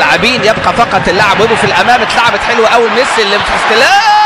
اللاعبين، يبقى فقط اللاعب ويبو في الامام. اتلعبت حلوة قوي، ميسي اللي في استلام،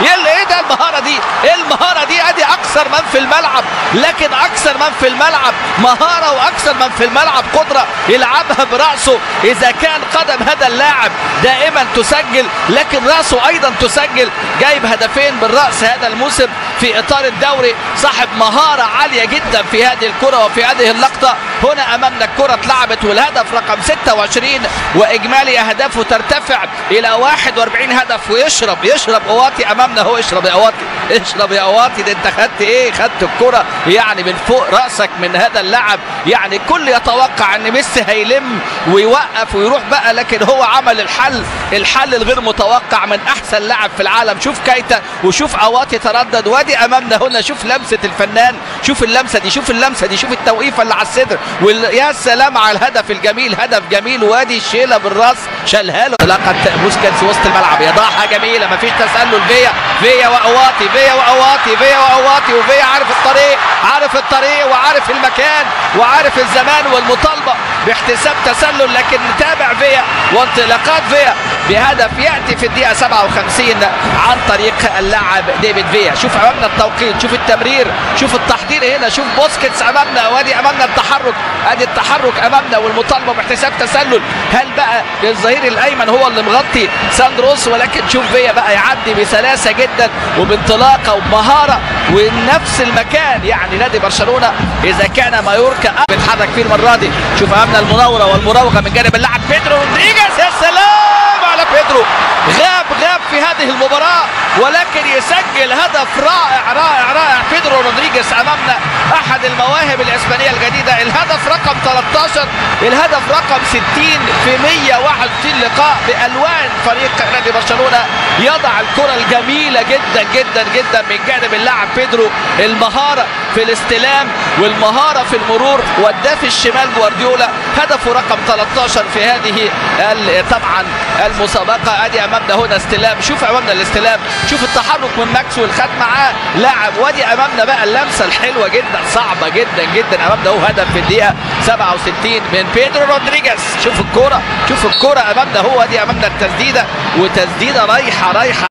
يلا ايه ده المهارة دي؟ ايه المهارة دي؟ ادي اكثر من في الملعب، لكن اكثر من في الملعب مهارة واكثر من في الملعب قدره، يلعبها براسه. اذا كان قدم هذا اللاعب دائما تسجل، لكن راسه ايضا تسجل. جايب هدفين بالراس هذا الموسم في اطار الدوري، صاحب مهارة عالية جدا في هذه الكره وفي هذه اللقطة. هنا امامنا الكره اتلعبت والهدف رقم 26، واجمالي اهدافه ترتفع الى 41 هدف. ويشرب يشرب قواطي امامنا، هو اشرب يا قواطي، اشرب يا قواطي، ده انت خدت ايه؟ خدت الكره يعني من فوق راسك من هذا اللاعب. يعني كل يتوقع ان ميسي هيلم ويوقف ويروح بقى، لكن هو عمل الحل، الحل الغير متوقع من احسن لاعب في العالم. شوف كايتا وشوف قواطي تردد، وادي امامنا هنا شوف لمسه الفنان، شوف اللمسة دي، شوف اللمسة دي، شوف التوقيفه اللي على الصدر، يا سلام على الهدف الجميل، هدف جميل. وادي الشيله بالراس شالها له. لقت بوسكيتس وسط الملعب، يضعها جميلة، مفيش تسلل. فيا فيا وقواطي، فيا وقواطي، فيا وقواطي، وفيا عارف الطريق، عارف الطريق وعارف المكان وعارف الزمان والمطالبة باحتساب تسلل، لكن نتابع فيا وانطلاقات فيا بهدف ياتي في الدقيقة 57 عن طريق اللاعب ديفيد فيا. شوف امامنا التوقيت، شوف التمرير، شوف التحضير هنا، شوف بوسكيتس امامنا، وادي امامنا التحرك، ادي التحرك امامنا والمطالبة باحتساب تسلل. هل بقى الظهير الايمن هو اللي مغطي ساندروس؟ ولكن شوف فيا بقى يعدي بسلاسة جدا وبانطلاقه وبمهاره ونفس المكان. يعني نادي برشلونة اذا كان مايوركا بيتحرك فيه المرة دي. شوف امامنا المناوره والمراوغه من جانب اللاعب بيدرو رودريجيز، يا سلام على بيدرو، غاب غاب في هذه المباراة ولكن يسجل هدف رائع رائع رائع. بيدرو رودريجيز امامنا احد المواهب الاسبانية الجديدة، الهدف رقم 13، الهدف رقم 60 في 161 لقاء بالوان فريق نادي برشلونة. يضع الكره الجميلة جدا جدا جدا من جانب اللاعب بيدرو، المهارة في الاستلام والمهاره في المرور، والدافع الشمال جوارديولا، هدفه رقم 13 في هذه طبعا المسابقة. ادي امامنا هنا استلام، شوف امامنا الاستلام، شوف التحرك من ماكسويل، خد معاه لاعب، وادي امامنا بقى اللمسة الحلوة جدا، صعبة جدا جدا امامنا هو هدف في الدقيقة 67 من بيدرو رودريجيز. شوف الكورة، شوف الكورة امامنا هو، ادي امامنا التسديده، وتسديده رايحة رايحة.